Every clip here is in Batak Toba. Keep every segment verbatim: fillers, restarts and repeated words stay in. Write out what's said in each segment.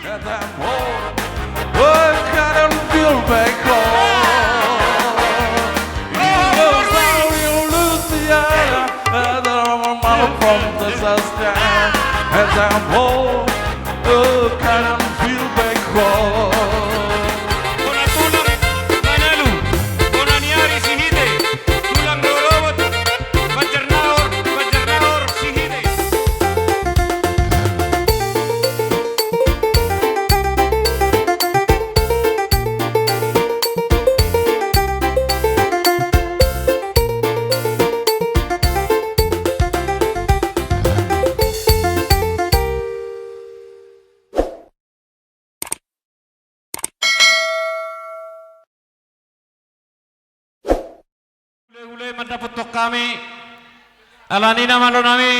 As I'm home, I can't feel back home. Because I will lose the other, other mama from disaster. As I'm home, I can't feel back home. Bona tulang Manalu, bona ni ari Sihite, tulang ni Horobot, Banjarnahor, Banjarnahor Sihite. Hulahula mandapothon hami, alani i ma alo nami,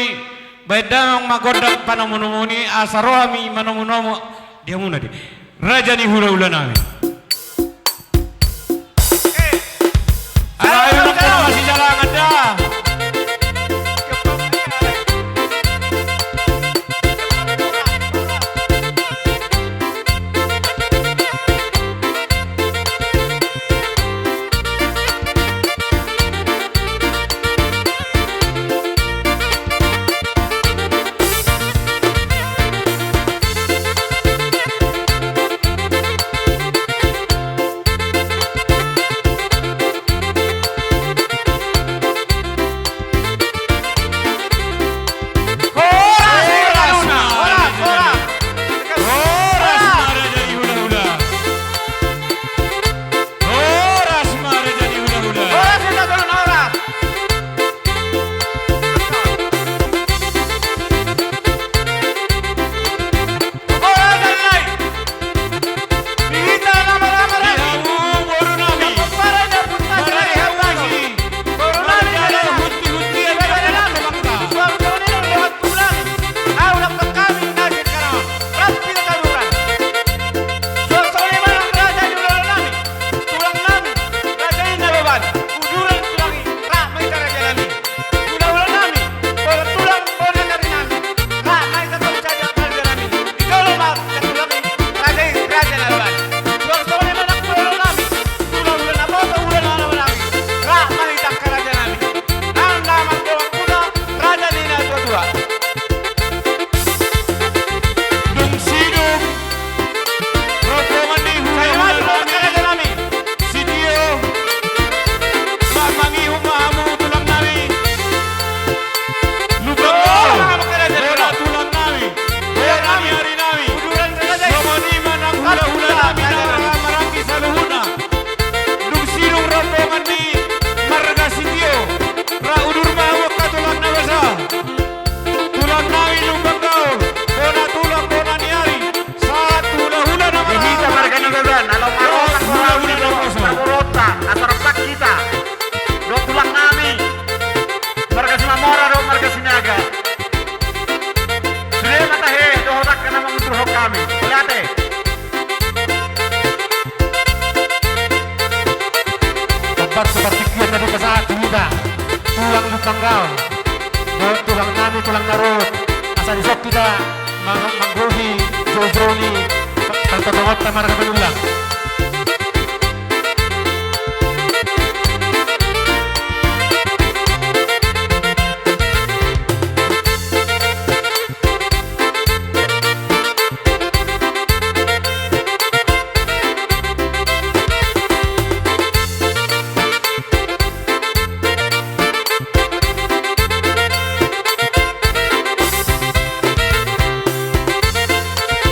baen damang ma gondang panomunomu i, asa ro hami manomunomu di hamuna di raja ni hulahula nami. Alai unang pola masijalangan da. Tulang nami, raja i na loban, uduran tulang i, rap ma hita raja nami. Hulahula nami, bona tulang, bona ni ari nami, rap ma hita tong sadia raja nami. Di jolo ma tulang i, raja i, raja na loban. Tulang songon i ma nang hulahula nami, hulahula na boto, hulahula na loban nami, rap ma hita raja nami. Nang na mandongani hita, raja ni natuatua. Dung sidung rombongan ni hulahula nami, sitio ma mangihut ma hamu tulang nami. Lumban Gaol, bona tulang nami, bona ni ari nami. Songon i ma nang hulahula nami na marhaha maranggi saluhutna. Dung sidung rombongan ni marga Sitio, rap udur ma hamu angka tulang na basa. Tulang nami Lumban Gaol, bona tulang, bona ni ari, sahat tu hulahula na marhaha maranggi. Di hita marga Nababan, ala marhaha maranggi hulahula na basa. Sahat tu hulahula na basa. Asa rap hita dohot tulang nami marga Simamora dohot marga Sinaga. Sude ma tahe dohot angka na mangundurhon hami. Mauliate. Hombar tu partingkian na dipasahat tu hita tulang Lumban Gaol dohot tulang nami, tulang na ruhut, asa dison hita mang-, manggohi joujou ni partontongonta marga Manullang.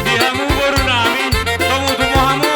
Di hamu boru nami, tumutuma hamu,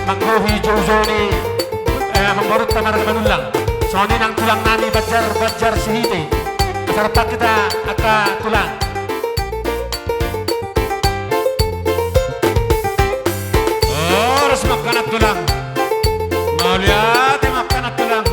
Manggohi joujou ni, eh, amangborunta marga Manullang. Songon i nang tulang nami Banjar, Banjar Sihite. Asa rap hita angka tulang. Horas ma angka na tulang. Mauliate ma angka na tulang.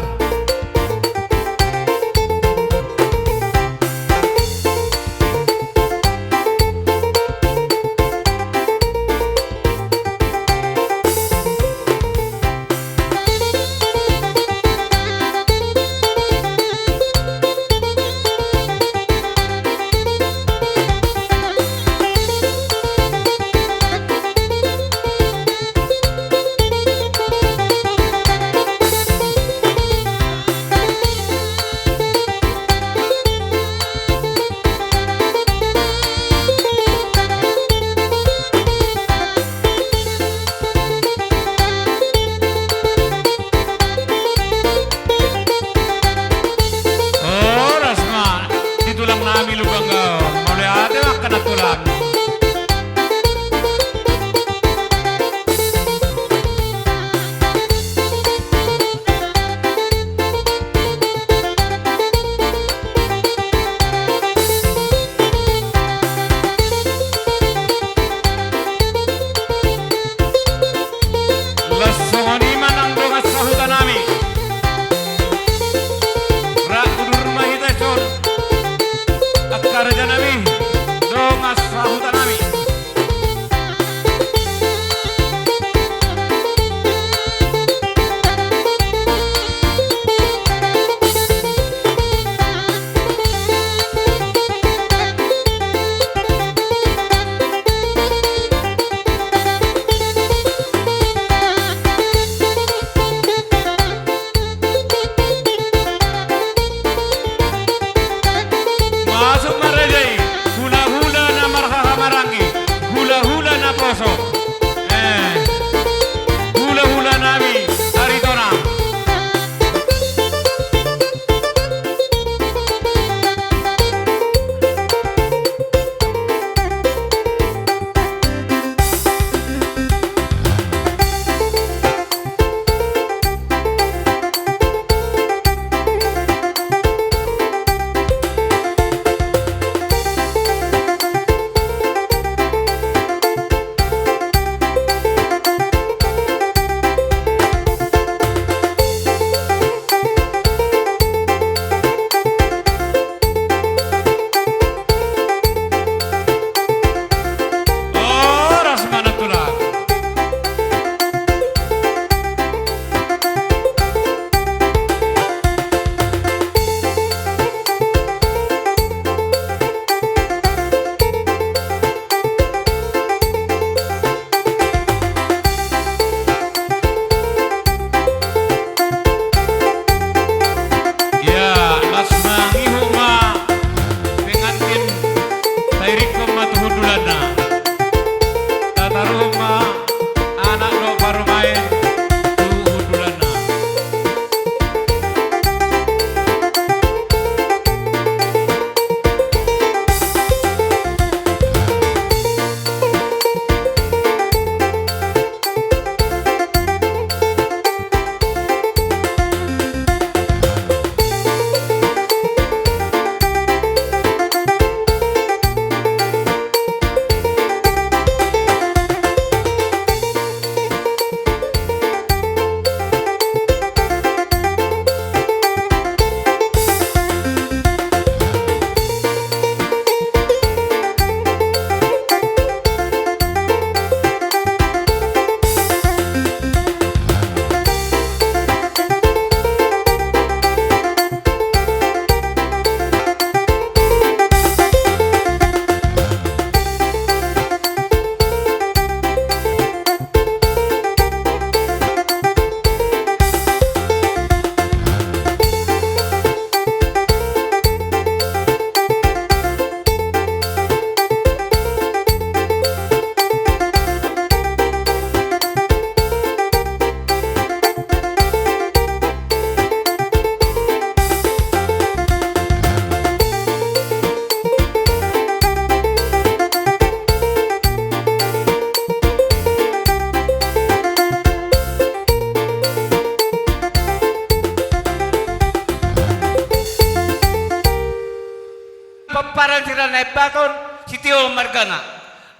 Nabaton, Sitio margana.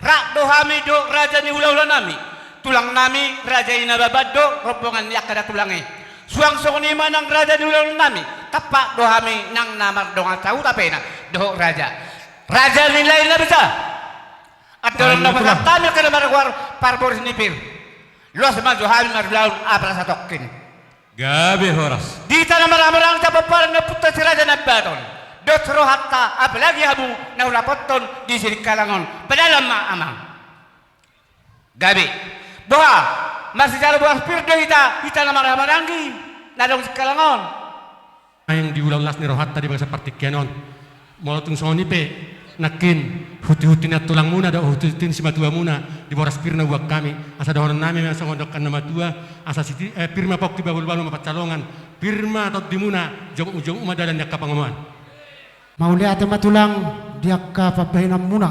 Rap do hami dohot raja ni hulahulanami, tulangnami raja i Nababan dohot rombongan ni angka datulang i. Suang songon i ma nang raja ni hulahulanami, tampak do hami nang na mardongan sahuta pe na dohot raja. Raja ni lae na bisa. Andorang na pasahat hami angka na margoar parboru ni pir, loas ma jo hami marulaon apala satongkin. Gabe horas. Di hita na marhahamaranggi, pomparan ni ompunta si Raja Nabaton, dos rohanta, apalagi hamu na hurapothon di Singkalang on. Padalan ma, amang. Gabe. Boha, masijalo boras pir do hita, hita na marhahamaranggi na adong Singkalang on? Naeng diula las ni rohanta di bagasan partingkian on. Molo tung songon i pe, nangkin, hutihutihon ni tulangmuna dohot hutihutihon ni simatuamuna di boras pir na huboan hami, asa dohononnami ma songon didok ni na matua, asa siti-, eh, pir ma pongki, bahulbahul ma pansalongan, pir ma tondimuna, jongjong ma dalan ni angka pangomoan. Mauliate ma tulang di angka pambahenanmuna,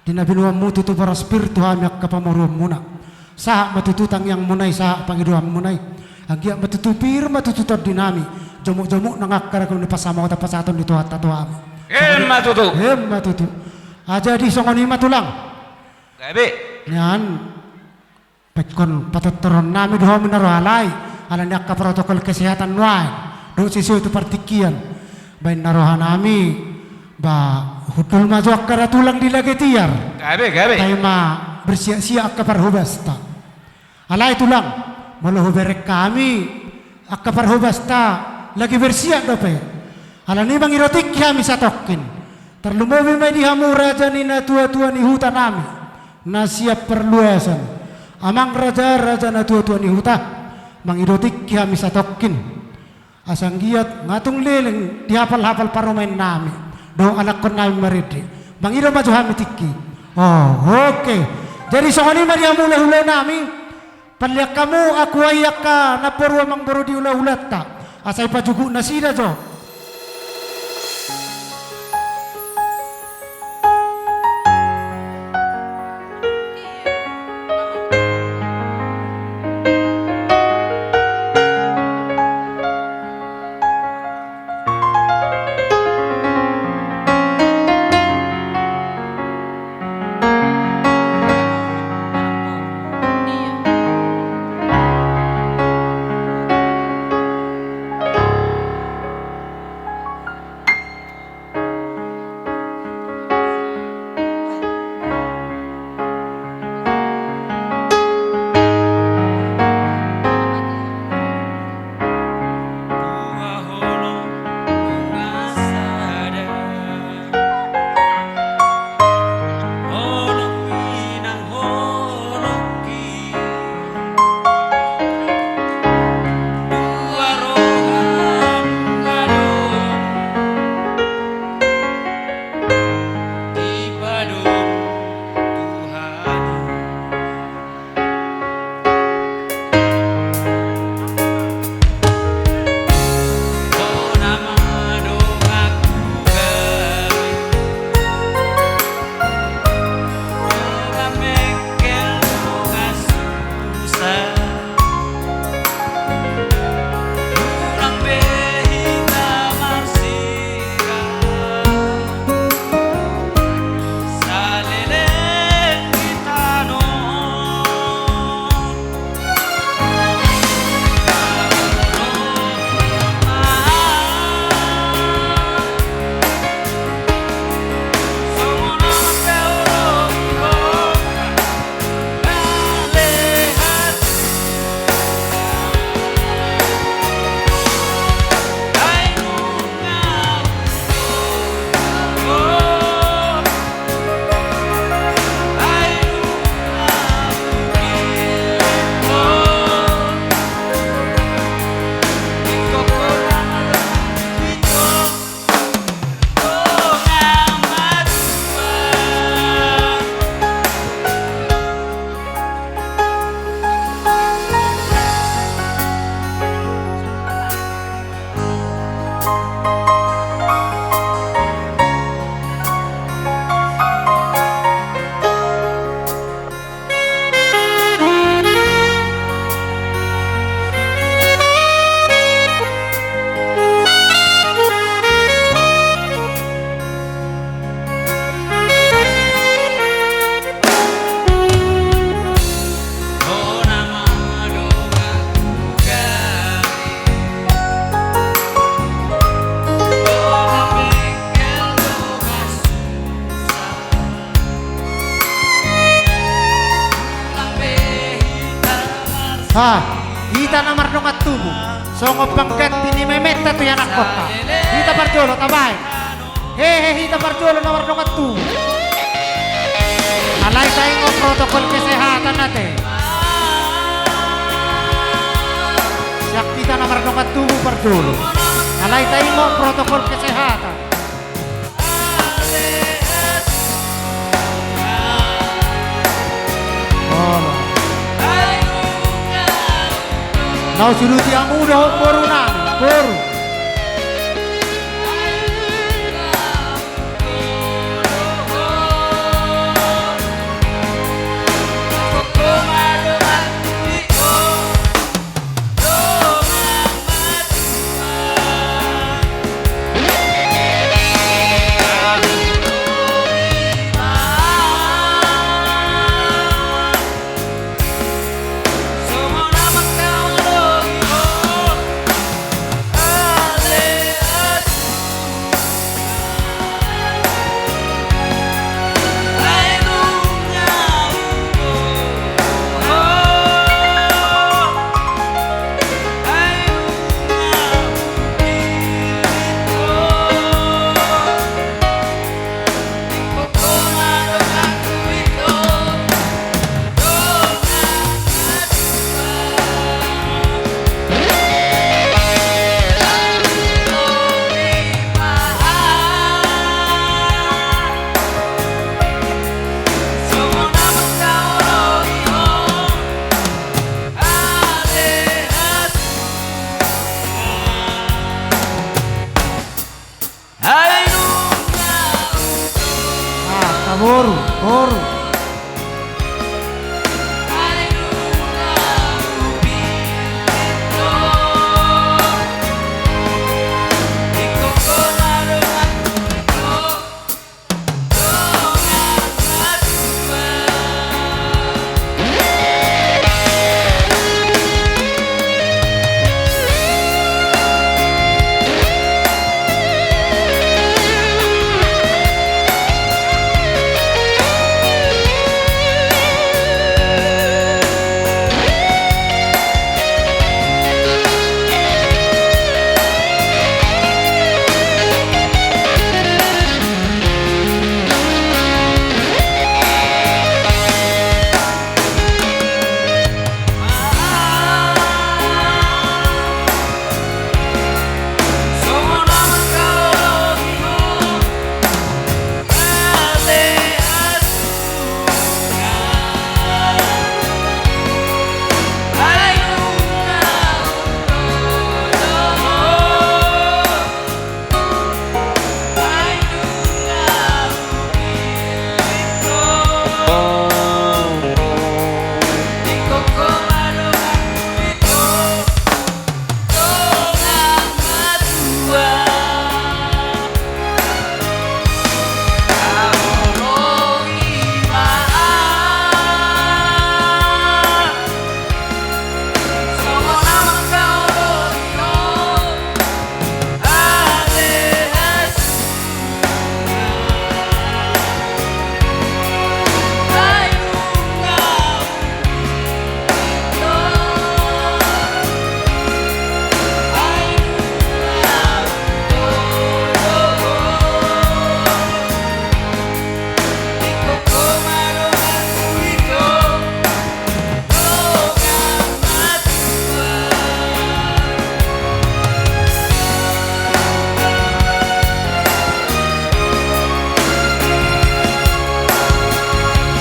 di na binoanmu tutu boras pir tu hami angka pamoruonmuna. Sahat ma tutu tangiangmuna i, sahat pangidoanmuna i. Anggiat ma tutu pir ma tutu tondinami, jomukjomuk nang angka ragam ni pansamotan pasahaton ni Tuhanta tu hami. Emma tutu. Emma tutu. Ah, jadi songon i ma tulang. Gabe. Nian, ingkon patortoronnami do hamu na roha, alai ala ni angka protokol kesehatan nuaeng dohot sesuai tu partingkian. Baen na rohanami, ba, hundul ma jo angka datulang di lage tiar. Gabe, gabe. Tahe ma bersiap-siap angka parhobasta. Alai tulang, molo hubereng hami angka parhobasta, lagi bersiap dope. Ala ni i mangido tingki hami satongkin. Tarlumobi ma i di hamu raja ni natuatua ni hutanami na sian parluasan. Amang raja, raja natuatua ni huta, mangido tingki hami satongkin. Asa anggiat nga tung leleng di hapalhapal parumaennami dohot anakkonnami marende. Mangido ma jo hami tingki. Oh, oke. Jadi songon i ma di hamu hulahulami. Pallian hamu, aku ahu angka namboru amangboru di hulahulanta, asa ipajuguk nasida jo. Ah, hita na mardongan tubu, songon pangganti ni mementa tu ianakkonta. Hita parjolo, tabaen. Hehe, hita parjolo na mardongan tubu. Alai taingot protokol kesehatan ate. Sian hita na mardongan tubu parjolo. Alai taingot protokol kesehatan. Olo. Naung sude hamu dohot boru nami, boru. Ah, taboru, boru.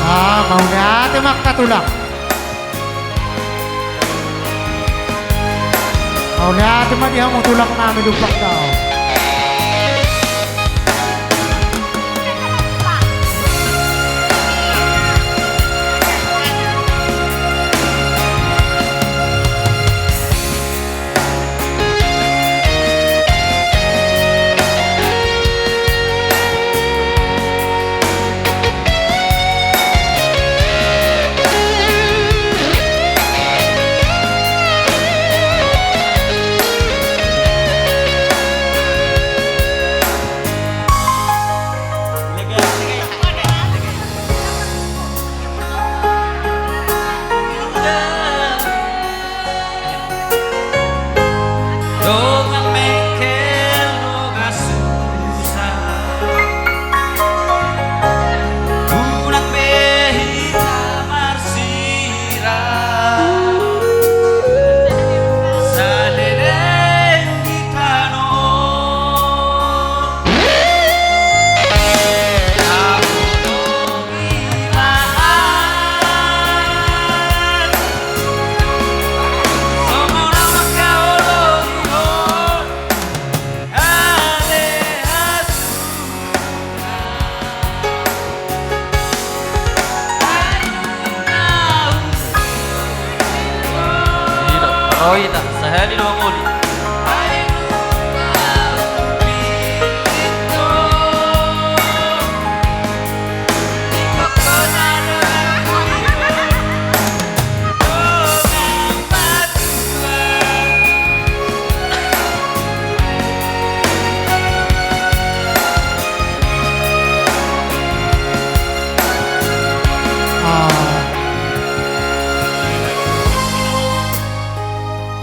Ah, mauliate ma angka tulang. Mauliate ma di hamu tulang nami, dumpak daong.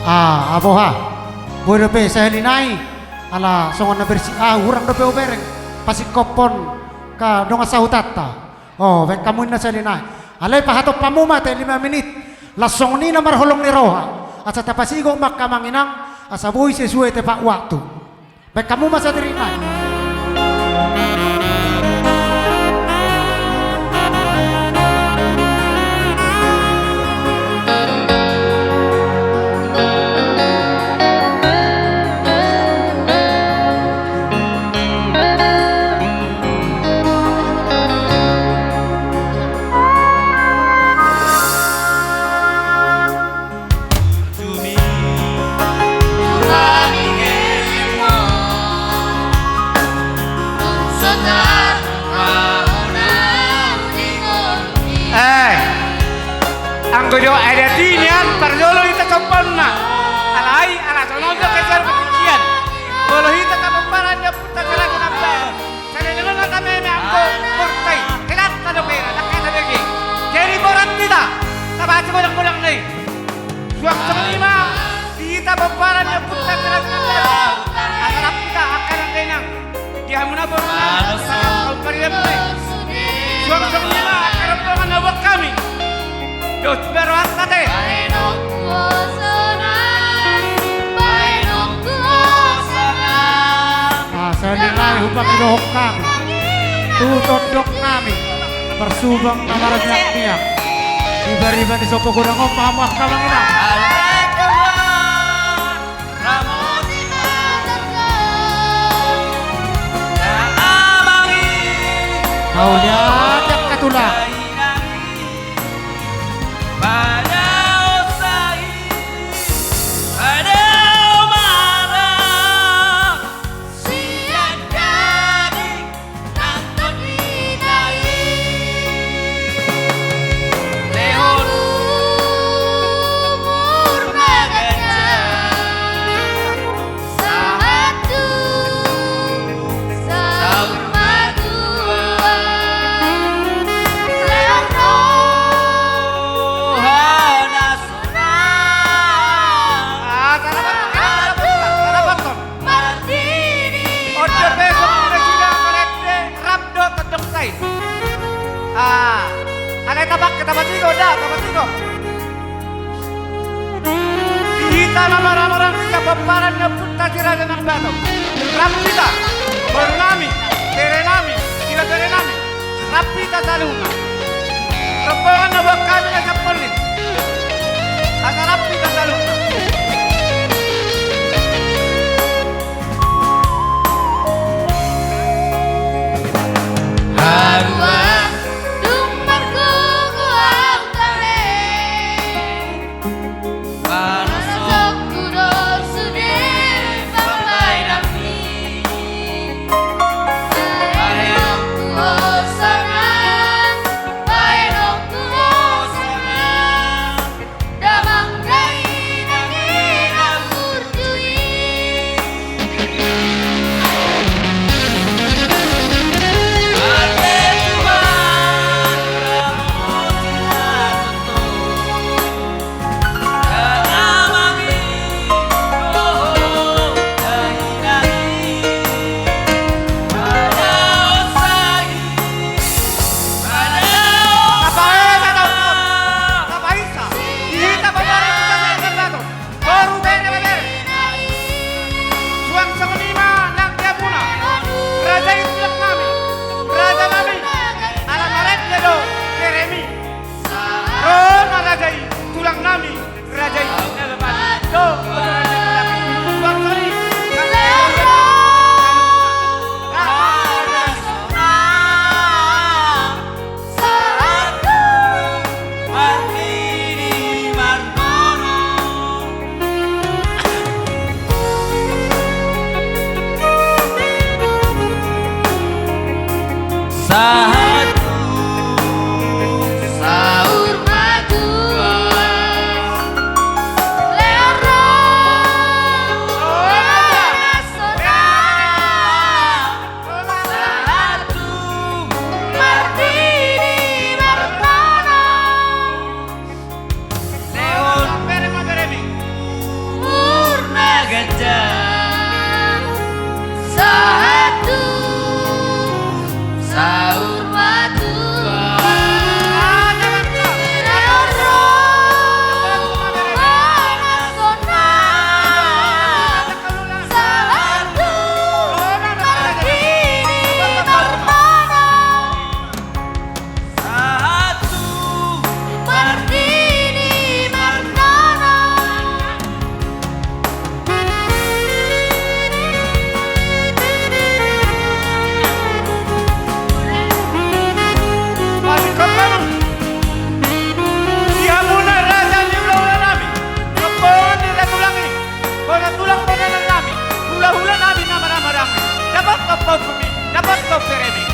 Ah, aboha. Boi dope sahali nai, ala songon na bersih, ah, hurang dope hubereng pasingkophon angka dongan sahutanta. O, baen hamu ninna sahali nai. Alai pahatop hamu ma ate lima menit. Laos songon i na marholong ni roha, asa tapasigok ma angka amang inang, asa boi sesuai tepat waktu. Baen hamu ma sadiri nai. Eh, anggo jo adat i nian, parjolo hita sombonna. Alai, ala songon on do kejar patingkian. Molo hita tapomparan ni ompunta si Raja Nambaton. Sai na denggan ma hami anggo murtai, hela angka dope, angka tabege. Jadi borat hita, tabaen godang-godang na i. Suang songon i ma, di hita pomparan ni ompunta si Raja Nambaton. Asa rap hita angka nang dainang. Di hamuna boruna, angka parida muna i. Suang songon i ma angka rombongan na huboan hami. Dos baroanta te. Ah, sahali nai hupangidohon hami tu tondong nami, parsubang na marmiak-miak. Di bariba ni sopo godang on ma hamu angka amang inang. Mauliate angka tulang. Martini. Ondo pe songon na suda marende, rap do tondongta i. Ah, alai tabangke, tapatigor da, tapatigor. Di hita na marhahamaranggi sian pomparan ni ompunta si Raja Nambaton. Rap hita, boru nami, bere nami, ina bere nami. Rap hita saluhutna. Rombongan na huboan hami na sian Polling. Asa rap hita saluhutna. Haduan dung margogo au tale. Panasonku do sude pambaenanmi. Baenonku hosana, baenonku hosana. Damang dainang Pogumi, dapot pogumi.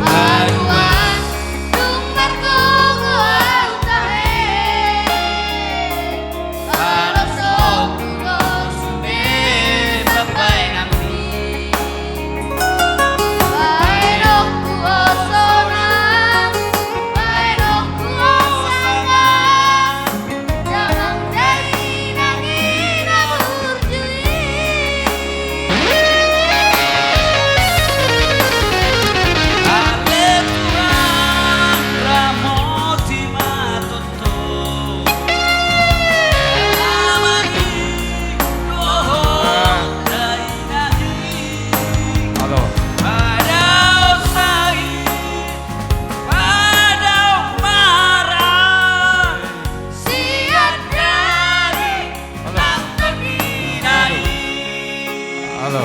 Aduan, dung margogo au tahe. Halo. Halo.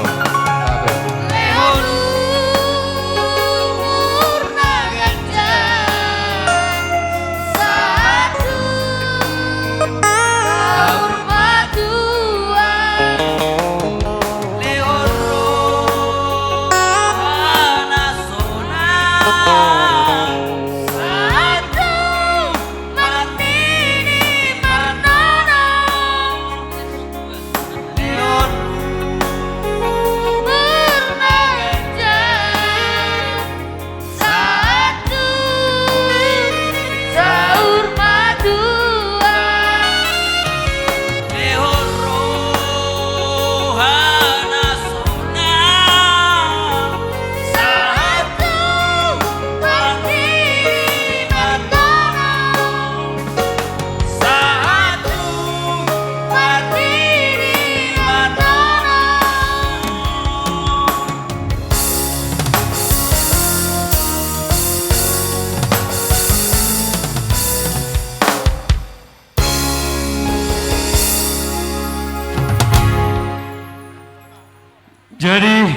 Jadi,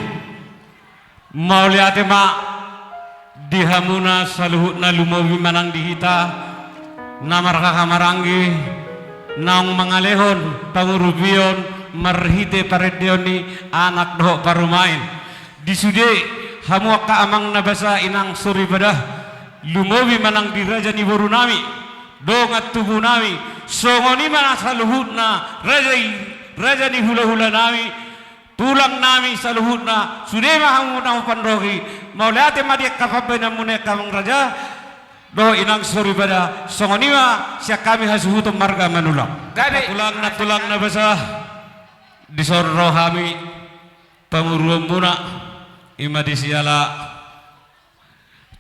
mauliate ma di hamuna saluhutna, lumobi manang di hita na marhahamaranggi naung mangalehon pangurupion marhite parendeon ni anak dohot parumaen. Di sude hamu angka amang na basa, inang soripada, lumobi manang di raja ni borunami, dongan tubunami, songon i ma na saluhutna raja i, raja ni hulahulanami, tulangnami saluhutna, sude ma hamu na hupandohi, mauliate ma di angka pambahenanmuna angka amang raja dohot inang soripada, songon i ma sian hami hasuhuton marga Manullang. Gabe. Tulang na, tulang na basa, dison ro hami panguruonmuna, i ma di siala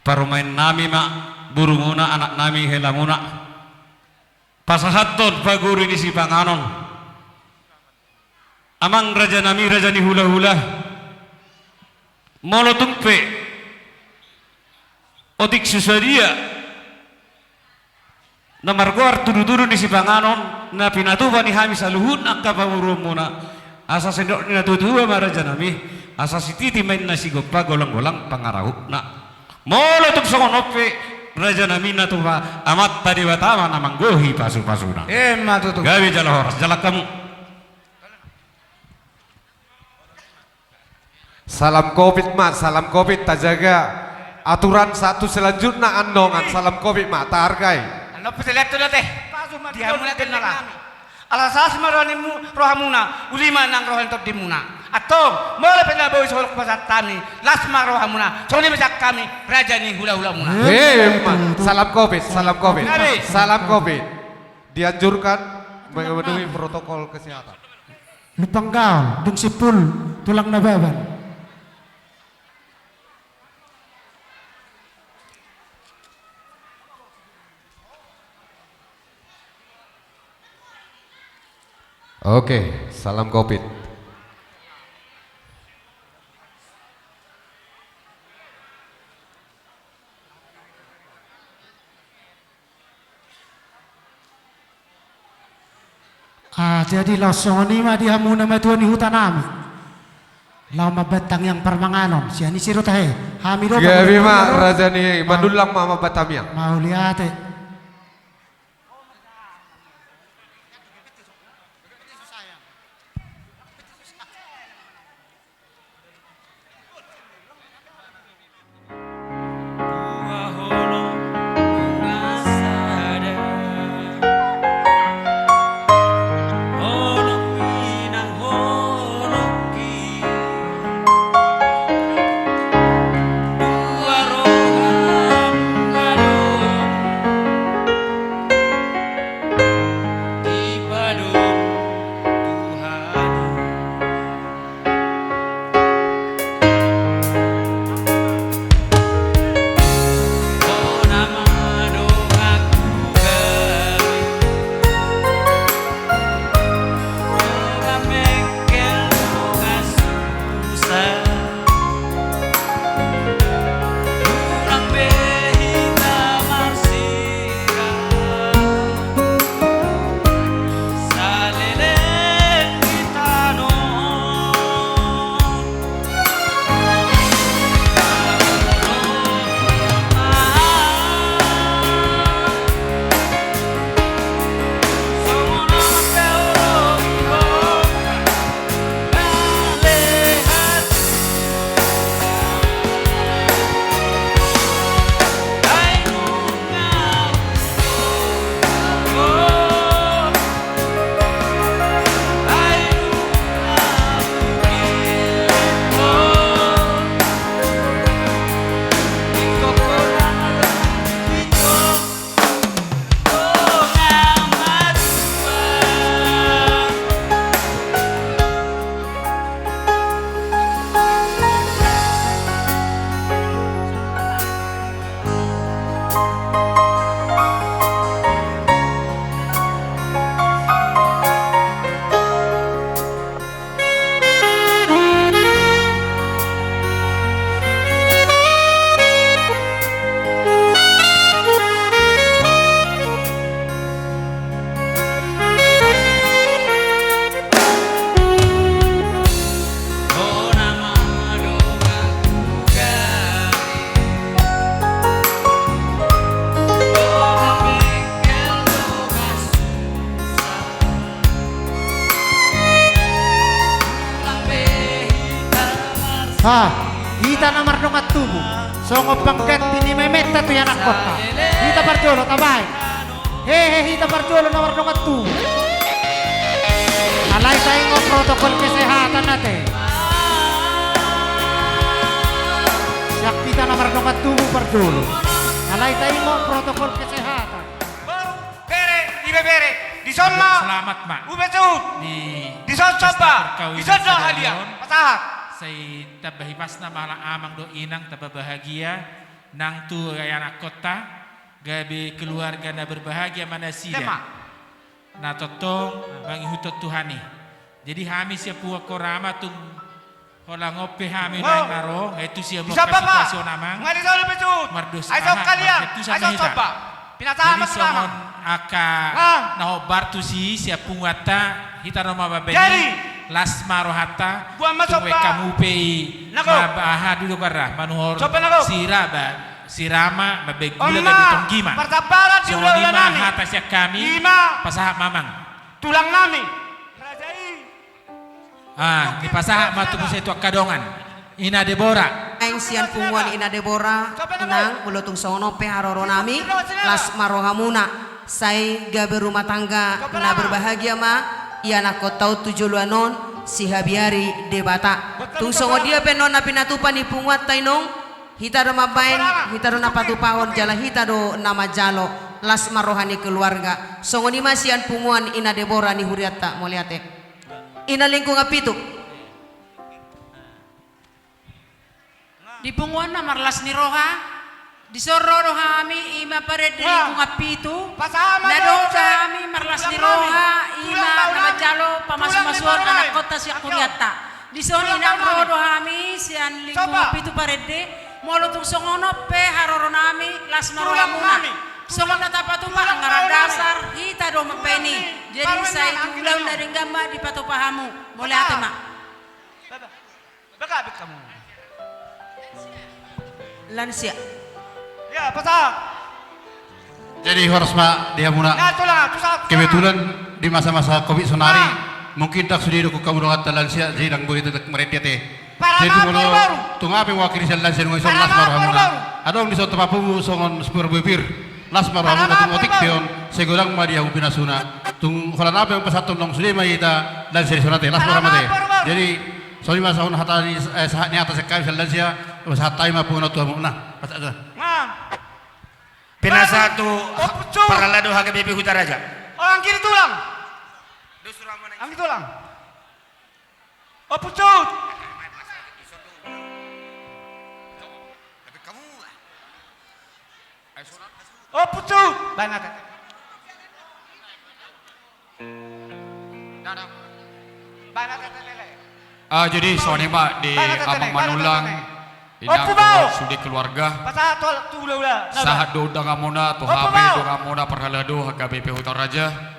parumaennami ma, borumuna, anaknami, helamuna. Pasahathon paguri ni sipanganon. Amang rajanami, raja ni hulahula, molo tung pe otik so sadia na margoar tudutudu ni sipanganon na pinatupa ni hami saluhutna angka panguruonmuna, asa sendok ni natuatua ma rajanami, asa sititi ma inna sigompa, golanggolang pangarahutna. Molo tung songon on pe rajanami, na tupa Amanta Debata ma na manggohi pasupasuna. Emma tutu. Gabe jala horas, jalang hamu. Salam covid ma, salam covid, tajaga aturan satu selanjutna, andongan salam covid ma, tahargai. Annon pe selean tu dote. Pasu ma di hamuna, di gendek nami. Ala las ma roha ni mu-, rohamuna, uli ma nang roha ni tondimuna. Antong, molo pe na boi so holong pasahat hami, las ma rohamuna, songon i ma sian hami, raja ni hulahulamuna. Emma, salam covid, salam covid. Gabe. Salam covid. Dianjurkan memenuhi protokol kesehatan. Lumbang gaol, dung simpul tulang Nababan. Oke, salam covid. Ah, jadi laos songon i ma di hamu na matua ni hutanami. Laho mambahen tangiang parmanganon sian i, siro tahe. Hami do. Gabe ma, raja ni Manullang ma mambahen tangiang. Mauliate. Ah, hita na mardongan tubu, songon pangganti ni mementa tu ianakkonta. Hita parjolo, tabaen. Hehe, hita parjolo na mardongan tubu. Alai taingot protokol kesehatan ate. Siap hita na mardongan tubu parjolo. Alai taingot protokol kesehatan. Bere, ibebere, dison ma. Selamat ma. Ubecut. Di dison somba. Dison do hadiah. Pasahat. Sai tamba hipasna ma ala amang dohot inang, tamba bahagia nang tu ianakkonta, gabe keluarga na berbahagia ma nasida. Na tongtong mangihuthon Tuhan i. Jadi hami sian punguan Korama tung holan on pe hami naeng na ro, eh, tu sian situasi on amang. Mardosa aha, mardosa ma hita. Jadi songon angka na hombar tusi sian punguanta, hita do ma mambege i, las ma rohanta, tung baen hamu pe i ma, aha, duduk arah manuhor sira ba, sirama, mambege gula gabe tonggi ma. Songon i ma hata sian hami, pasahat ma amang. Tulang nami. Ah, dipasahat ma tu muse tu angka dongan. Ina Debora. Naeng sian punguan Ina Debora, nang, molo tung songon on pe haroronami, las ma rohamuna, sai gabe rumah tangga na berbahagia ma ianakkonta on tu joloan on, sihabiari Debata. Tung songon dia pe annon na pinatupa ni punguanta inong, hita do mambaen, hita do na patupahon jala hita do na manjalo, las ma roha ni keluarga. Songon i ma sian punguan Ina Debora ni hurianta, mauliate. Ina Lingkungan Pitu. Di punguan na marlas ni roha, dison ro do hami, i ma parende Lingkungan Pitu. Na dohot do hami marlas ni roha, i ma na manjalo pamasumasuon anakkonta sian hurianta. Dison inang ro do hami sian Lingkungan Pitu parende, molo tung songon on pe haroronami, las ma rohamuna. Songon na tapatupa anggaran dasar, hita do mambaen i. Jadi sai tu ulaon na denggan ma dipatupa hamu. Mauliate ma. Lansia. Jadi horas ma di hamuna. Kebetulan di masa-masa covid sonari, mungkin ndang sude didok hamu donganta lansia, jadi ndang boi hita marende ate. Jadi tung molo tung aha pe mewakili sian lansia nuaeng, las ma rohamuna. Adong dison tapapungu songon si parbue pir. Las ma rohamuna, tung otik pe on, sai godang ma di hamu pinasuna. Tung holan aha pe pasahaton, ndang sude ma hita lansia dison ate, las ma rohamuna ate. Jadi songon i ma songon hata ni, eh, sahat ni hata sian hami sian lansia, pasahat hami ma punguan on tu hamuna. Pasahat. Pinasahat tu parhalado H K B P Hutaraja. Anggi tulang. Anggi tulang. Ompung Cut. Ompung Cut. Baen ate. Baen ate, lele. Ah, jadi songon i ma di Amang Manullang, inang dohot sude keluarga. Sahat do undanganmuna tu hami donganmuna parhalado H K B P Hutaraja.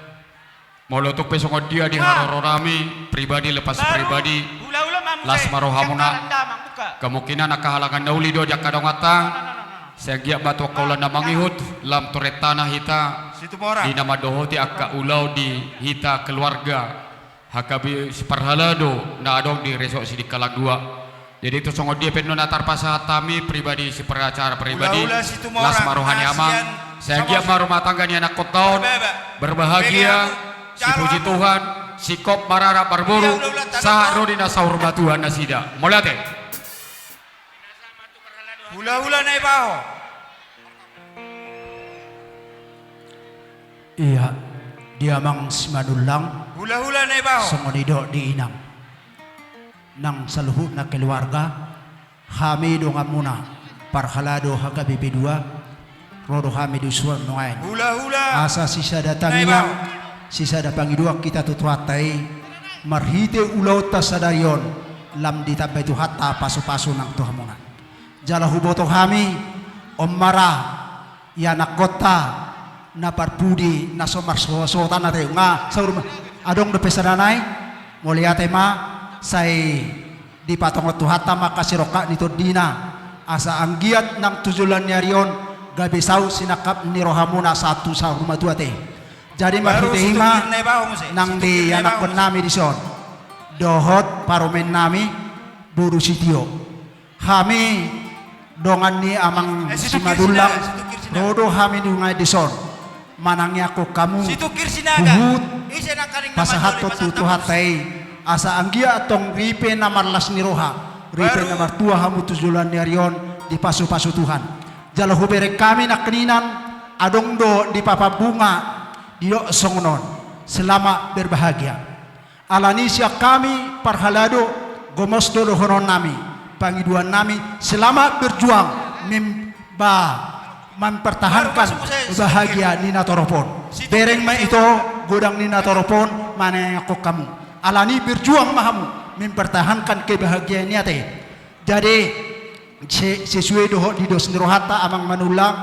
Molo tung pe songon dia di haroronami, pribadi lepas pribadi, las ma rohamuna. Kemungkinan angka halangan na uli do di angka donganta. Sai anggiat ma tu angka ulaon na mangihut, lam tu rentana hita di na mandohoti angka ulaon di hita keluarga H K B P Siparhalado na adong di Resort Sidikalang dua. Jadi tung songon dia pe annon na tarpasahat hami, pribadi, siperacara pribadi, las ma roha ni amang. Sai anggiat ma rumah tangga ni anakkonta on berbahagia, sipuji Tuhan, singkop mararap marboru, sahat ro di na saur matua nasida. Mauliate. Hulahula Naibaho. Ia, di Amang Simanullang. Hulahula Naibaho. Songon i do di inang. Nang saluhutna keluarga, hami donganmuna parhalado H K B P dua, ro do hami di suan nuaeng. Hulahula. Asa sisada tangiang, sisada pangidoan hita tu Tuhanta i, marhite ulaonta sadari on, lam ditambai Tuhanta pasupasu nang tu hamuna. Jala huboto hami, on ma ra ianakkonta na parpudi na so marsosotan ate, nga saur ma-, adong dope sada nai. Mauliate ma, sai dipatongon Tuhanta ma angka sirongkap ni tondina, asa anggiat nang tu joloan ni ari on gabe saut sinangkap ni rohamuna sahat tu saur matua ate. Jadi marhite i ma nang di anakkonnami dison dohot parumaennami boru Sitio. Hami dongan ni Amang Simanullang, ro do hami nunga dison manangiangkon hamu huhut pasahathon tu Tuhanta i, asa anggiat antong ripe na marlas ni roha, ripe na martua hamu tu joloan ni ari on dipasupasu Tuhan. Jala hubereng hami nangkiningan adong do di Papan Bunga didok songon on: Selamat berbahagia. Alani sian hami parhalado, gomos do dohononnami, pangidoannami, selamat berjuang mem-, ba, mempertahankan bahagia ni natorop on. Bereng ma ito godang ni natorop on manangiangkon hamu. Alani berjuang ma hamu mempertahankan kebahagiaan i ate. Jadi, se-, sesuai dohot di dos ni rohanta Amang Manullang,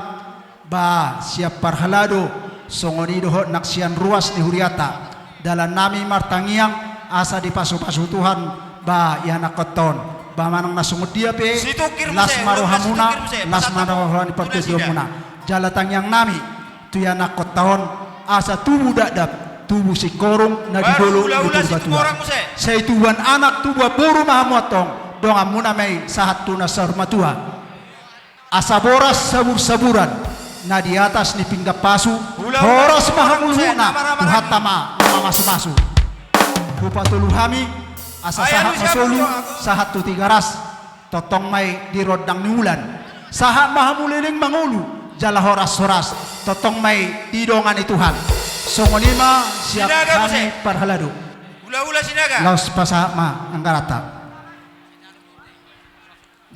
ba sian parhalado, songon i dohot nang sian ruas ni hurianta, dalannami martangiang asa dipasupasu Tuhan, ba ianakhonta on, ba manang na songon dia pe, las ma rohamuna, las ma roha ni partondion muna. Jala tangiangnami tu ianakhonta on, asa tubu dakdak, tubu singkoru na di dolok ni Purbatua. Sai tubuan anak, tubuan boru ma hamu antong, donganmuna ma i sahat tu na saur matua. Asa boras sabur-saburan na di atas ni pinggan pasu, horas ma hamu luhutna, Tuhanta ma na mamasu-masu. Hupatolu hami, asa sahat ma solu, sahat tu Tigaras, tongtong ma i di rondang ni ulan. Sahat ma hamu leleng mangolu, jala horas-horas, tongtong ma i di dongan ni Tuhan. Songon i ma sian hami parhalado. Laos pasahat ma anggaranta.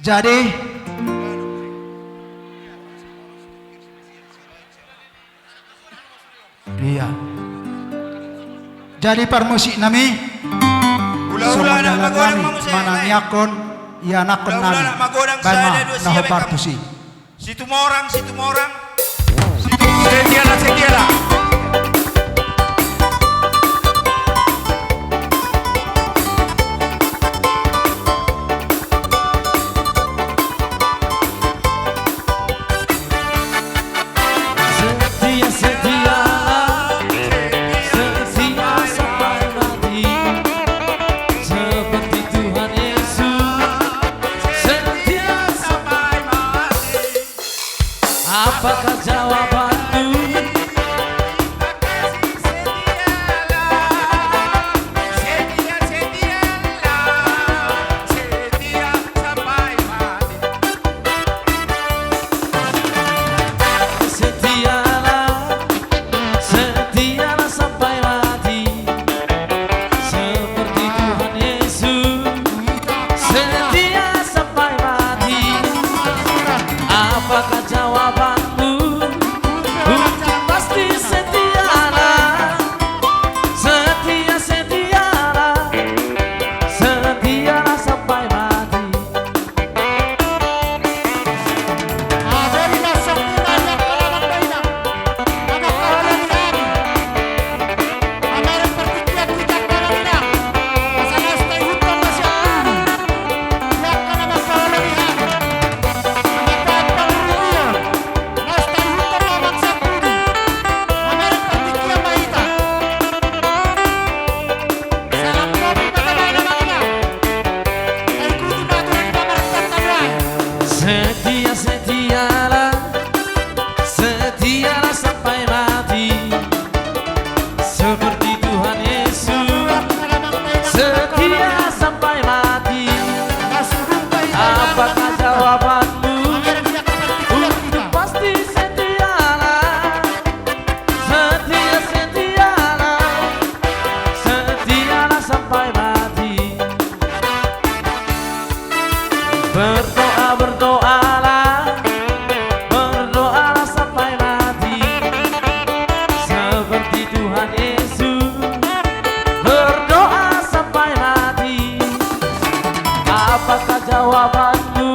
Jadi, iya. Jadi parmusiknami, songon dalannami manangiangkon ianakhonnami, baen ma na hombar tusi. Situmorang, Situmorang. Setialah, setialah. Setia, setialah, setia sampai mati. Seperti Tuhan Yesus, setia sampai mati. Apakah jawabanmu? Setialah, setialah sampai mati. Seperti Tuhan Yesus, setia sampai mati. Apakah jawabanmu? Untuk pasti setialah. Setia, setialah. Setialah sampai mati. Setia, setialah, setialah sampai mati. Seperti Tuhan Yesus, setia sampai mati. Apakah jawabanmu? Untuk pasti setialah. Setia, setialah, setialah sampai mati. Berdoa, berdoalah, berdoalah sampai mati. Seperti Tuhan Yesus, berdoa sampai mati. Apakah jawabanmu?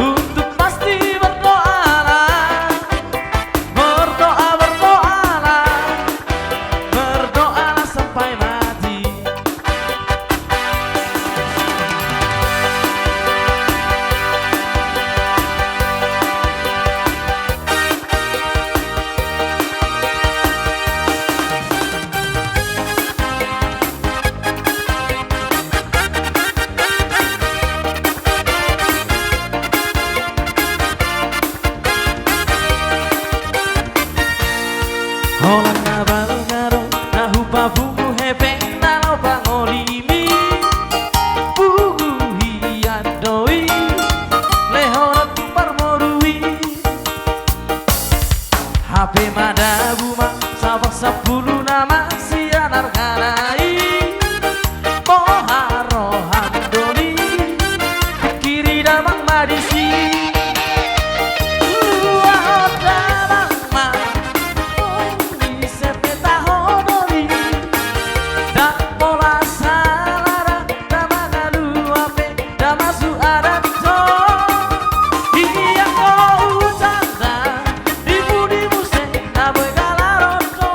Untuk pasti berdoalah. Berdoa, berdoalah, berdoalah sampai mati. Hape madabu ma sabar sampulu nama sian argana i. Boha roham doli, pikiri damang ma disi. Luahon damang ma, ise pe taho doli. Ndang pola sala da, da mangalua pe, da masuk adat do. Ia ho hutanda, di pudi muse, na boi galaron do.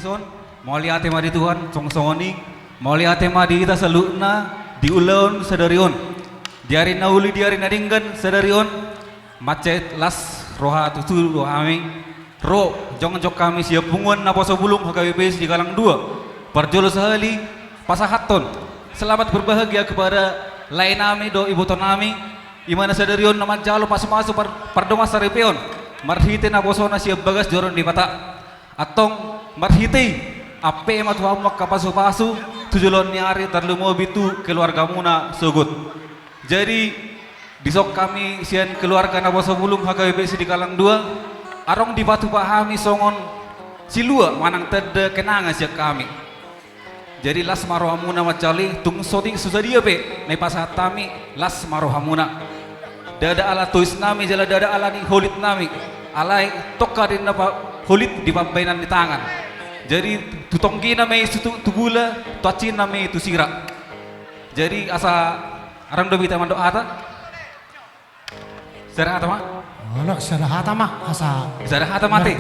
Son, mauliate ma di Tuhan, songon i, mauliate ma di hita saluhutna, di ulaon sadari on. Di ari na uli, di ari na denggan sadari on, mansai las roha tutu do hami, ro jongjong hami sian punguan naposo bulung H K B P Sidikalang dua. Parjolo sahali, pasahathon selamat berbahagia kepada lae nami dohot iboto nami, i ma na sadari on na manjalo pasupasu par-, pardongansaripeon, marhite naposona sian bagas joro ni Debata. Antong marhite i, ampe ma tu hamu angka pasupasu tu joloan ni ari, tarlumobi tu keluargamuna sogot. Jadi, dison hami sian keluarga naposo bulung H K B P Sidikalang dua, adong dipatupa hami songon silua manang tanda kenangan sian hami. Jadi las ma rohamuna manjalo i, tung so ti-, so sadia pe na ipasahat hami, las ma rohamuna. Ndada ala tois nami jala ndada ala ni holit nami, alai tongka do ninna pa-, holit di pambahenan ni tangan. Jadi tu tonggina ma i tu, tu gula, tu ansinna ma i tu sira. Jadi asa adong dope hita mandok hata? Sada hata ma? Olo, sada hata ma, asa. Sada hata ma te.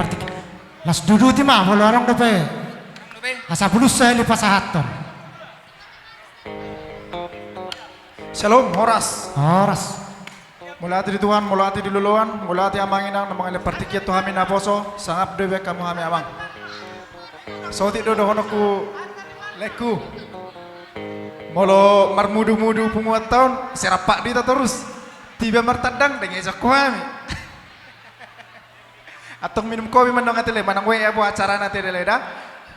Las duduti ma, molo adong dope. Adong dope. Asa bulus sahali pasahathon. Syalom, horas. Horas. Mauliate di Tuhan, mauliate di loloan, mauliate amang inang na mangalehon partingkian tu hami naposo, sangap do dibahen hamu hami amang. Saotik do dohononku, laengku. Molo marmudumudu punguanta on, sai rampak do hita torus. Tiba martandang, dang ejak hami. Antong minum kopi ma annon ate lae, manang ue abo acarana ate da lae da.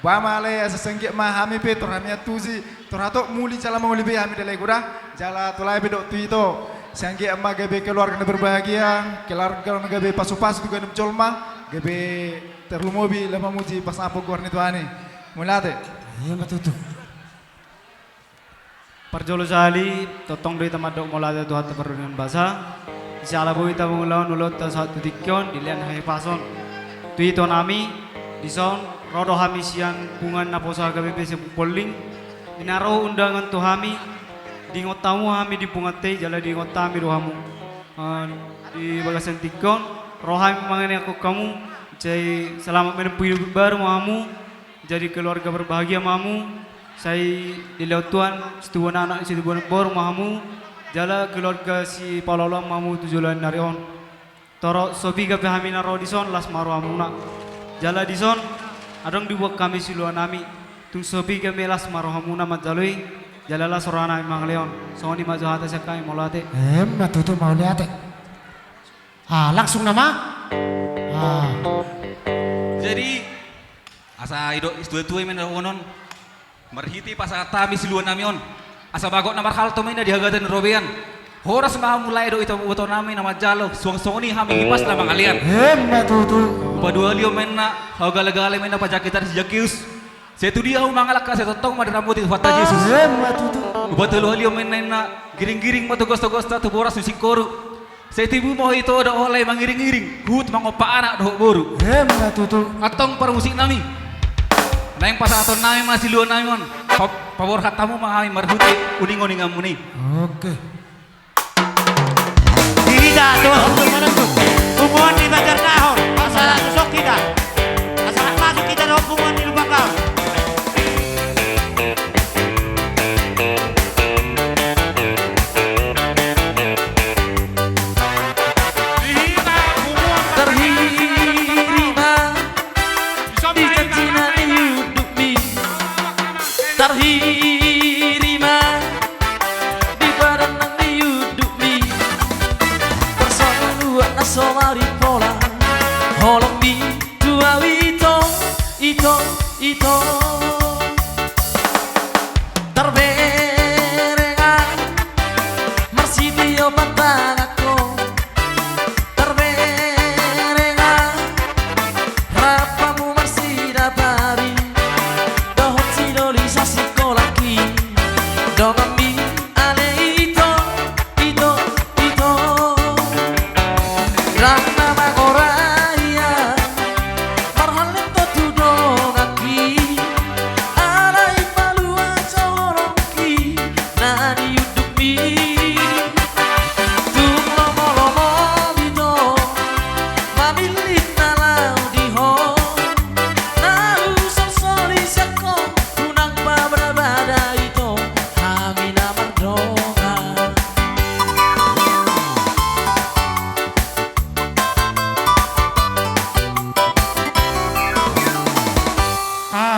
Ba ma lae, asa sian anggiat ma hami pe, tor hami antusi, tor hatop muli jala mangoli be hami da lae, kuda. Jala tu lae pe dohot tu ito. Sian anggiat ma gabe keluarga na berbahagia, keluarga na gabe pasupasu tu ganup jolma, gabe tarlumobi laho mamuji pasangap goar ni Tuhan i. Mauliate. Ima tutu. Parjolo sahali, tongtong do hita mandok mauliate tu Tuhanta pardongansaripeon. Siala boi hita mangulahon ulaonta sahat tu tingki on, dilehon hahipason tu ito nami, dison, ro do hami sian punguan naposo H K B P Simpang Polling, di na ro undangan tu hami, diingot hamu hami di punguanta i, jala diingot hami do hamu. Eh, di bagasan tingki on, ro hami mangenekhon hamu, sai selamat menempuh hidup baru ma hamu, jadi keluarga berbahagia ma hamu, sai dilehon Tuhan, situbuan anak, situbuan boru ma hamu, jala keluarga sipaolooloan ma hamu tu joloan ni ari on. Torop so piga pe hami na ro dison, las ma rohamuna. Jala dison, adong dibuat hami silua nami, tung so piga pe las ma rohamuna manjalo i, jala las roha nami mangalehon. Songon i ma jo hata sian hami, mauliate. Ima tutu, mauliate. Ah, langsung nama? Ah. Jadi, asa didok situa-tua i ma na dohonon, marhite pasahat hami silua nami on, asa bagot na marhalto ma inna di hagatan ni robean. Horas ma hamu lae dohot iboto nami na manjalo, suang songon i hami hipas na mangalean. Ima tutu. Upa dua liu ma inna, hau gale-gale ma inna pajakitan si Jakius. Sai tudia hamu mangalangka, sai tongtong ma diramoti Tuhanta Jesus. Ima tutu. Upa tolu liu ma inna, giring-giring ma togos-togosta tu boras ni singkoru. Sai tibu ma ho ito dohot lae mangiring-iring, huhut mangompa anak dohot boru. Ima tutu. Antong parmusik nami, naeng pasahaton nami ma silua nami on. Pa-, paborhat hamu ma hami marhite uning-uninganmuna i. Oke. Di hita tu punguan ni Banjarnahor, asa langsung hita, asa masuk hita tu punguan ni Lumbangaon. Tarhiri ma di janjina ni undukmi. Tarhiri ma di padanna ni undukmi. Parsamuduan na so maripola. Holong ni tu au ito, ito, ito. Tarberengan marsitio pantangan ho. Tarberengan rap hamu marsidapari dohot sidoli sasingkolangki. Donganmi ale ito, ito, ito. Ndang na mangorai au marhalto tu donganki.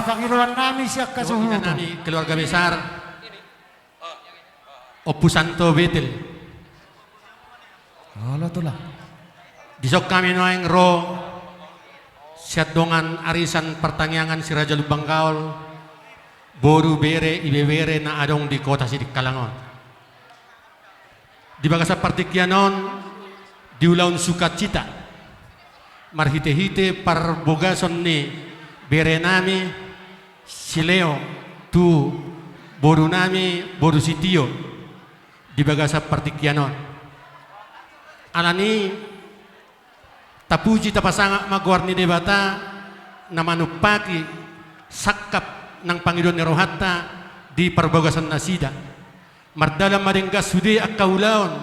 Pangidoan nami sian hasuhuton. Inanami keluarga besar Ompu Santo Betel. Olo, Tulang. Dison hami nuaeng ro sian dongan arisan partangiangan Si Raja Lumban Gaol, boru, bere, ibebere na adong di kota Sidikalang on. Di bagasan partingkian on diulahon sukacita marhitehite parbogason ni berenami Si Leo tu borunami boru Si Tio di bagasan partingkian on. Alani tapuji tapasangap ma goar ni Debata na manumpaki sangkap nang pangidoan ni rohanta di parbogason nasida. Mardalan ma denggan sude angka ulaon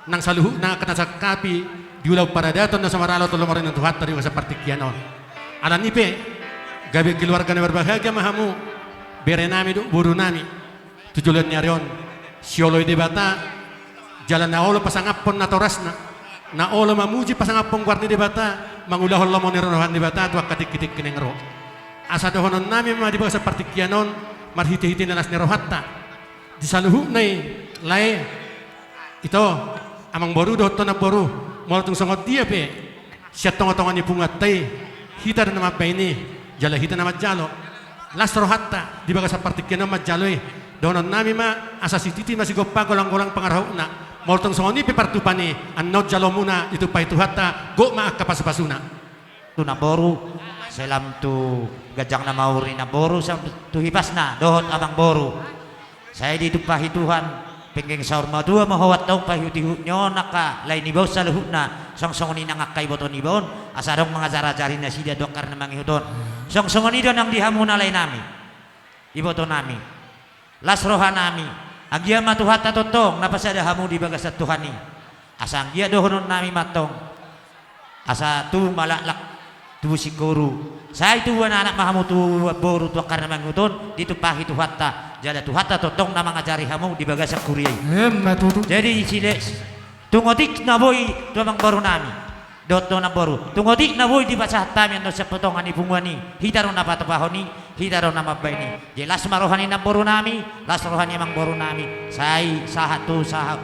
nang saluhutna angka na sangkapi di ulaon paradaton na so maralo tu lomo ni Tuhanta di bagasan partingkian on. Alani pe gabe keluarga na berbahagia ma hamu, berenami dohot borunami, tu joloan ni ari on. Sioloi Debata jala na olo pasangaphon natorasna, na olo mamuji pasangaphon goar ni Debata, mangulahon lomo ni roha ni Debata tu angka tingkitingki naeng ro. Asa dohononnami ma di bagasan partingkian on marhitehite na las ni rohanta di saluhutna i, lae. Ito, amangboru dohot tu namboru, molo tung songon dia pe sian tongatonga ni punguanta i, hita do na mambahen i jala hita na manjalo. Las rohanta di bagasan partingkian on manjalo i. Dohononnami ma asa sititi ma sigompa, golanggolang pangarahutna. Molo tung songon i pe partupa ni annon jalomuna ditumpahi Tuhanta, gok ma angka pasupasuna. Tu namboru, salam tu ganjang na mauri namboru, salam tu hipasna dohot amangboru. Sai ditumpahi Tuhan penggeng saur matua ma ho antong paihutihut ni on angka lae niba on saluhutna, songon songon i nang angka iboto niba on, asa adong mangajarajari nasida tu angka na mangihut on. Songon songon i do nang di hamu na laenami, ibotonami. Las rohanami, anggiat ma Tuhanta tongtong na pasada hamu di bagasan Tuhan i. Asa anggiat dohononnami ma antong, asa tubu ma laklak, tubu singkoru, sai tubu anak ma hamu, tubu boru tu angka na mangihut on, ditumpahi Tuhanta, jala Tuhanta tongtong na mangajari hamu di bagasan kuria i. Emma tutu. Jadi, sile-, tung otik na boi tu amangborunami dohot tu namboru, tung otik na boi dipasahat hami annon sian potongan ni punguan i, hita do na patupahon i, hita do na mambahen i. Jadi las ma roha ni namborunami, las roha ni amangborunami, sai sahat tu sahat,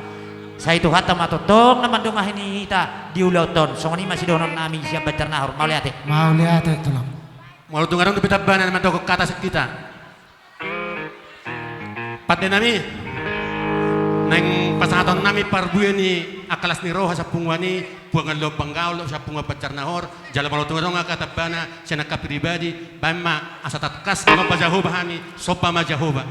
sai Tuhanta ma tongtong na mandongani hita di ulaonta on. Songon i ma sidohononnami sian Banjarnahor. Mauliate. Mauliate, Tulang. Molo tung adong dope tambana na mandok hata sian hita, pandenami, naeng pasahatonnami parbue ni angka las ni roha sian punguan i, punguan Lumban Gaol, sian punguan Banjarnahor, jala molo tung adong angka tambana sian angka pribadi, baen ma asa tangkas mangomba Jahowa hami, somba ma Jahowa.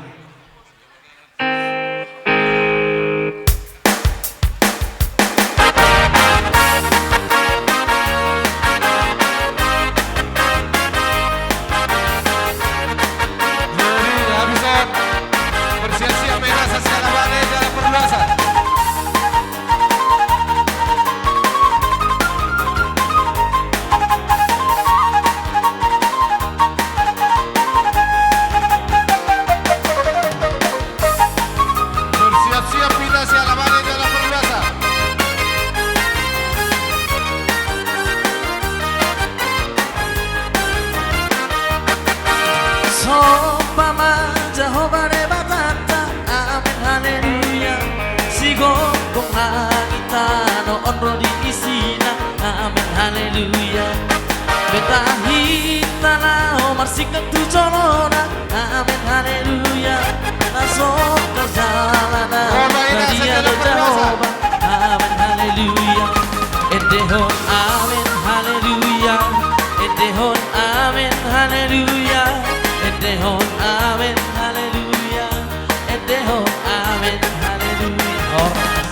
Jadi, habis, eh, bersiap-siap, eh, rasa siap, apa, eh, dalam perluasan. Bersiap-siap hita sian laparan jala parluasan. Somba ma Jahowa Debatanta, amen haleluya. Sigomgom langit tano on ro di isina, amen haleluya. Beta hita laho marsingkat tu jolona, amen haleluya. Na so tarjala na badia do Jahowa, amen haleluya. Endehon amen haleluya. Endehon amen haleluya. Endehon amen haleluya. Endehon amen haleluya. Horas.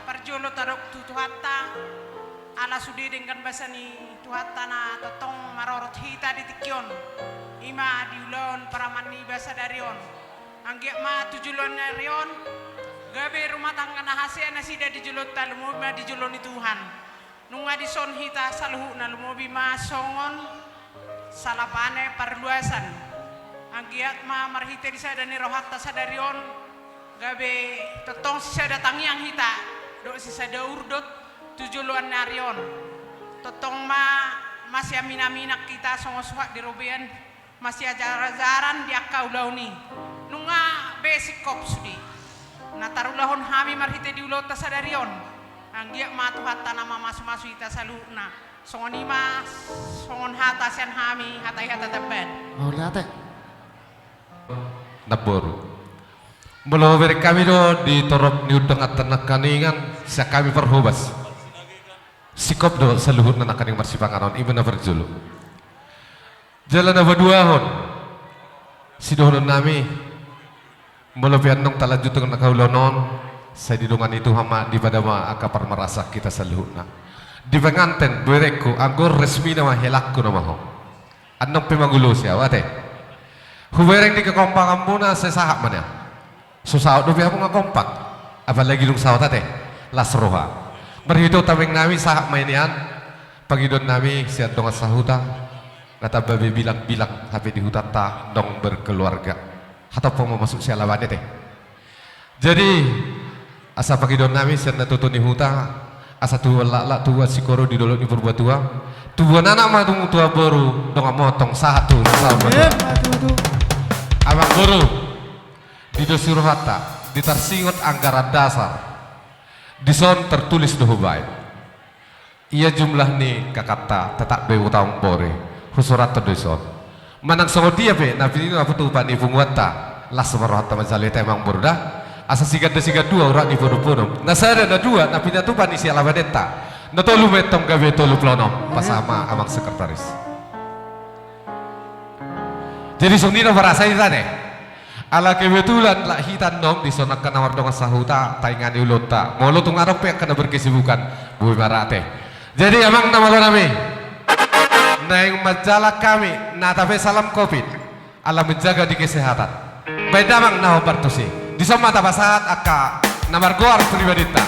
Parjolo tadok tu Tuhanta, ala sude denggan basa ni Tuhanta na tongtong marorot hita di tingki on, i ma di ulaon paraman niba sadari on. Anggiat ma tu joloan ni ari on gabe rumah tangga na hasea nasida di joloanta, lumobi ma di jolo ni Tuhan. Nunga dison hita saluhutna, lumobi ma songon salapane parluasan. Anggiat ma marhite di sada ni rohanta sadari on, gabe tongtong sisada tangiang hita dohot sisada urdot, Tu joloan ni ari on, tongtong ma masiaminaminan hita songon suhat di robean, masiajarajaran di angka ulaon i. Nunga be singkop sude na tarulahon hami marhite di ulaonta sadari on. Anggiat ma Tuhanta na mamasumasu hita saluhutna. Songon i ma, songon hata sian hami, hata i hata tambahan. Mauliate. Namboru. Molo hubereng hami do di torop ni undanganta nangkiningan, sian hami parhobas. Singkop do saluhutna nangkining marsipanganon, i ma na parjolo. Jala na paduahon, sidohonon nami, molo pe annon talanjut tu angka ulaon on, sai didongani Tuhan ma, dipada ma angka parmaraan hita saluhutna. Di penganten, berengku, anggo resmi nama helangku nama ho. Annon pe mangulosi ahu ate. Hubereng di kekompakanmuna sai sahat ma nian. So saut dope hamu nga kompak. Apalagi dung saut ate. Las roha. Marhite tameng nami sahat ma i nian. Pangidoan nami sian dongan sahuta. Nga tamba be bilang-bilang hape di hutanta ndang berkeluarga. Hatop ma masuk sian lawan i ate. Jadi, asa pangidoan nami sian na toto ni huta, asa tubuan laklak, tubuan singkoru di dolok ni Purbatua, tubuan anak ma tung tubuan boru, dongan motong, sahat tu saur matua. Amang boru, di dos ni rohanta, di tarsingot anggaran dasar, dison tertulis do hubaen. Ia jumlah ni kakanta, tetap be hutaon bore, husurat do dison. Manang songon dia pe, na pinatupa ni punguanta, las ma rohanta manjalo hita amang boru da. Asa siganda-sigandua urat ni podom-podom. Na sada, na dua, na pinatupa ni sialabanenta. Na tolu ma antong gabe tolu pulu onom, pasahat ma amang sekretaris. Jadi songon i do parasaan hita ne. Ala kebetulan laklak hita annon dison angka na mardongan sahuta, taingan ni ulaonta. Molo tung adong pe angka na berkesibukan, boi ma rade. Jadi amang na malo nami, naeng manjalo hami, na tabe salam covid, ala menjaga di kesehatan. Baen damang na hombar tusi. Dison ma tapasahat angka na margoar pribadinta.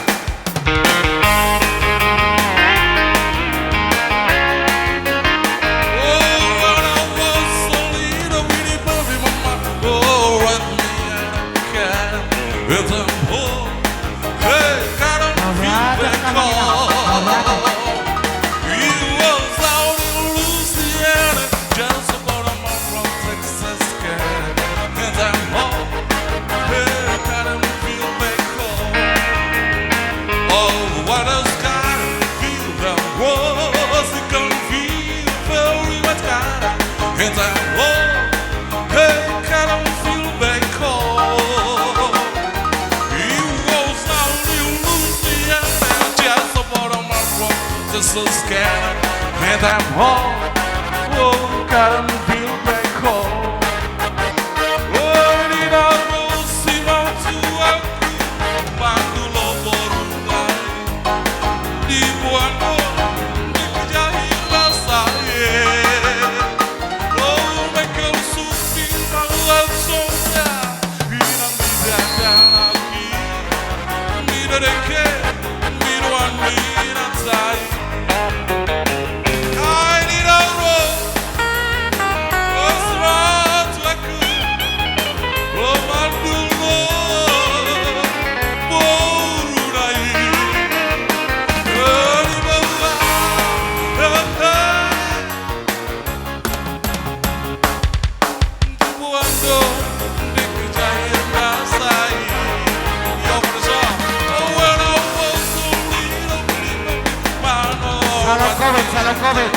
Salam covid, salam covid.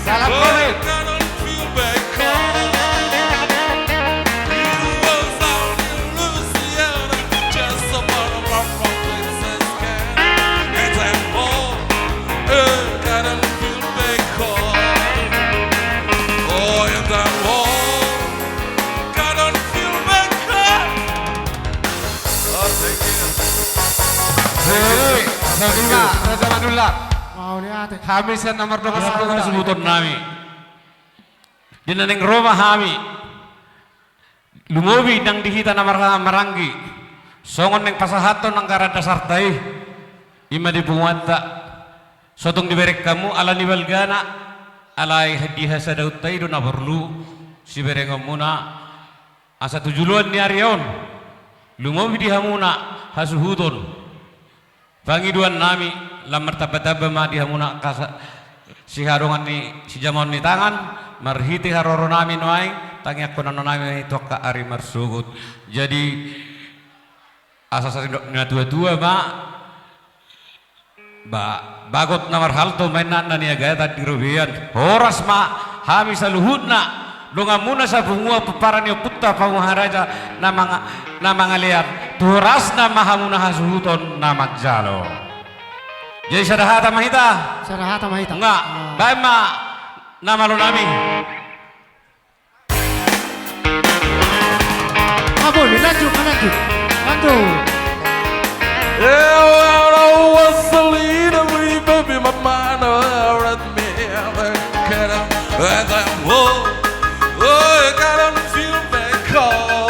Salam covid. Jadi, songon i ma, Raja Manullang. Mauliate. Hami sian na mardongan sahuta, suhuton nami. Di na naeng ro ma hami. Lumobi nang di hita na marhaha maranggi, songon naeng pasahathon anggaran dasarta i, i ma di punguanta. So tung dibereng hamu ala ni balgana, alai di hasadaonta i do na porlu siberengonmuna, asa tu joloan ni ari on, lumobi di hamuna hasuhuton. Pangidoan nami, lam martamba-tamba ma di hamuna kasa-, sihadongan ni sijamaon ni tangan, marhite haroro nami nuaeng, tangiangkonon nami tu angka ari marsogot. Jadi, asa sasindok ni natua-tua ma, ba, bagot na marhalto ma inna na niagatan di robean. Horas ma hami saluhutna, donganmuna sapunguan pomparan ni ompunta Pamungaraja na manga-, na mangalean. Tu horasna ma hamuna hasuhuton na manjalo. Jadi sada hata ma hita. Sada hata ma hita. Nga, ah, baen ma na malo nami. Ah, boleh, lanjut, lanjut. Lanjut. Yeah, well, I was a little wee baby, my mama had me, I can't, and I, oh, oh, I can't feel back home.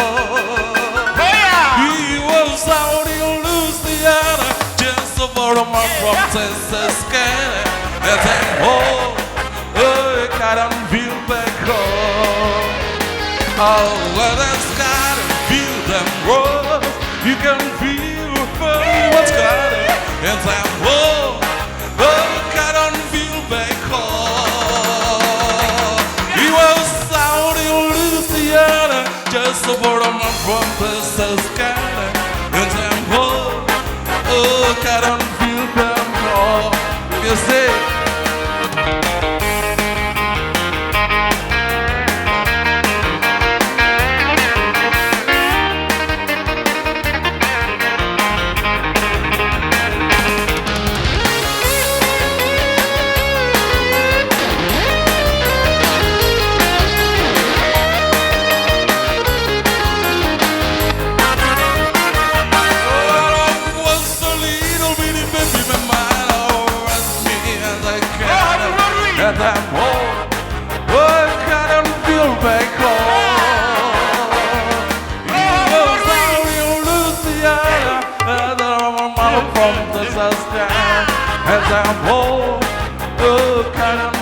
Oh, yeah. He was out in Louisiana, just a photo mile from Texas, Canada. And I, oh, I can't feel back home. Oh, well, that's gotta feel them road. You can feel what's got it. And I, oh, I can't feel back home. He was out in Louisiana, just a photo mile from Texas, Canada. And I, oh, I can't feel them home. You see? Just a little bitty baby, my mind over me and I can't, and I'm home. Oh, I can't feel back home. He was out in Louisiana, and I'm from the Saskatchewan, and I'm home. Oh, can't